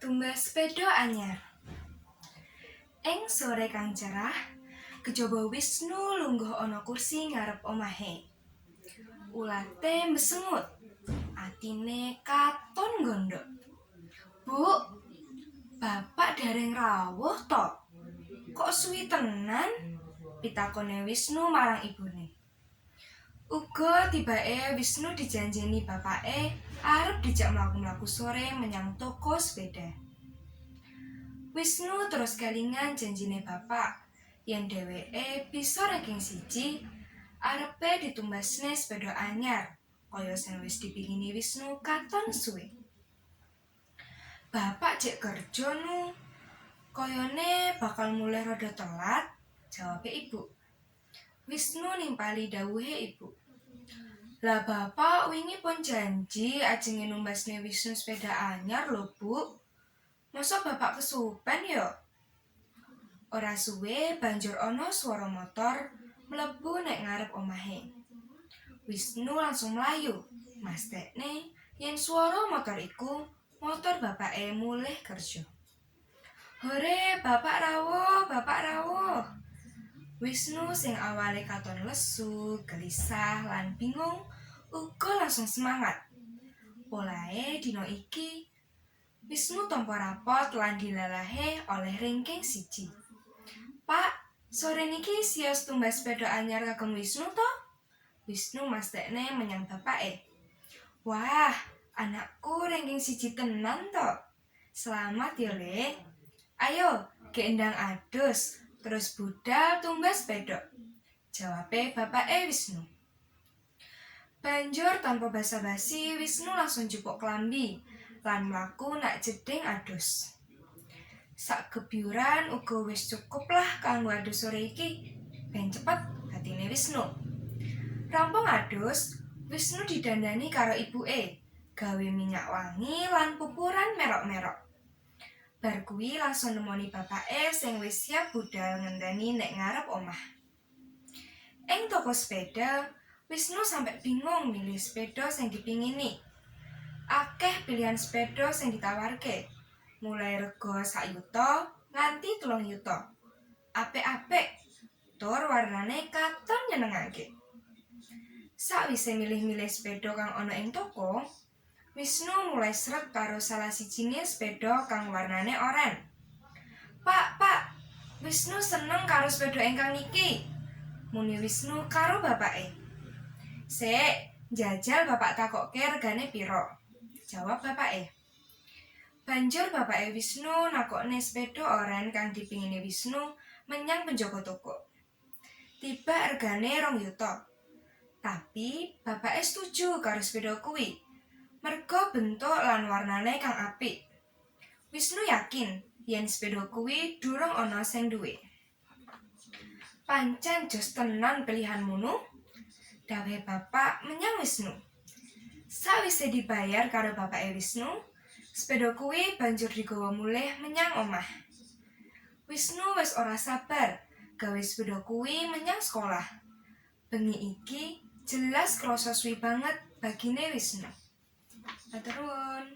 Tumbas sepeda anyar. Ing sore kang cerah, kejaba Wisnu lungguh ana kursi ngarep omahe. Ulate mbesengut, atine katon nggondhok. "Bu, bapak dereng rawuh to? Kok suwi tenan?" pitakone Wisnu marang ibune. Uga tibake Wisnu dijanjeni bapake arep dijak mlaku-mlaku sore menyang toko sepeda. Wisnu terus kelingan janjine bapak yen dheweke bisa ranking siji, arepe ditumbasne sepeda anyar kaya sing wis dipingini Wisnu katon suwe. "Bapak jek kerja, Nu. Kayane bakal mulih rada telat," jawabe ibu. Wisnu nimpali dawuhe ibu. "Lah, bapak wingi pun janji ajenge numbasne Wisnu sepeda anyar lho, Bu. Masa bapak kesupen yo?" Ora suwe banjur ana swara motor mlebu nek ngarep omahe. Wisnu langsung mlayu, mastekne yen swara motor iku motor bapake mulih kerja. "Hore, bapak rawuh, bapak rawuh!" Wisnu sing awale katon lesu, gelisah lan bingung uga langsung semangat. Polahe dina iki Wisnu tampa rapot lan dilalahe oleh ranking siji. "Pak, sore niki sios tumbas sepeda anyar kagem Wisnu to?" Wisnu mastekne menyang bapake. "Wah, anakku ranking siji tenan to. Selamat ya, Le. Ayo, gek ndang adus, terus budal tumbas sepeda," jawabe bapake Wisnu. Banjur tanpa basa-basi Wisnu langsung jupuk klambi lan mlaku nak jeding adus. Sak gebyuran uga wis cukup lah kanggo adus sore iki. Ben cepet, batine Wisnu. Rampung adus, Wisnu didandani karo ibuke, gawe minyak wangi lan pupuran merok-merok. Bar kuwi langsung nemoni bapake sing wis siap budal ngenteni nek ngarep omah. Ing toko sepeda, Wisnu sampe bingung milih sepeda sing dipingini. Akeh pilihan sepeda sing ditawarke, mulai rega 1 yuta nganti 3 yuta. Apik-apik, tur warnane katon nyenengake. Sakwise milih-milih sepeda kang ana ing toko, Wisnu mulai sreg karo salah sijine sepeda kang warnane oren. "Pak, Pak, Wisnu seneng karo sepeda ingkang niki," muni Wisnu karo bapake. "Sik, njajal bapak takokke regane piro," jawab bapake. Banjur bapake Wisnu nakokne sepeda oren kang dipingini Wisnu menyang penjaga toko. Tiba regane 2 yuta. Tapi bapake setuju karo sepeda kuwi, merga bentuk lan warnane kang apik. Wisnu yakin yen sepeda kuwi durung ana sing duwe. "Pancen jos tenan pilihanmu, Nu," dawuhe bapak menyang Wisnu. Sawise dibayar karo bapake Wisnu, sepeda kuwi banjur digawa mulih menyang omah. Wisnu wis ora sabar gawe sepeda kuwi menyang sekolah. Bengi iki jelas krasa suwi banget bagine Wisnu. Matur nuwun.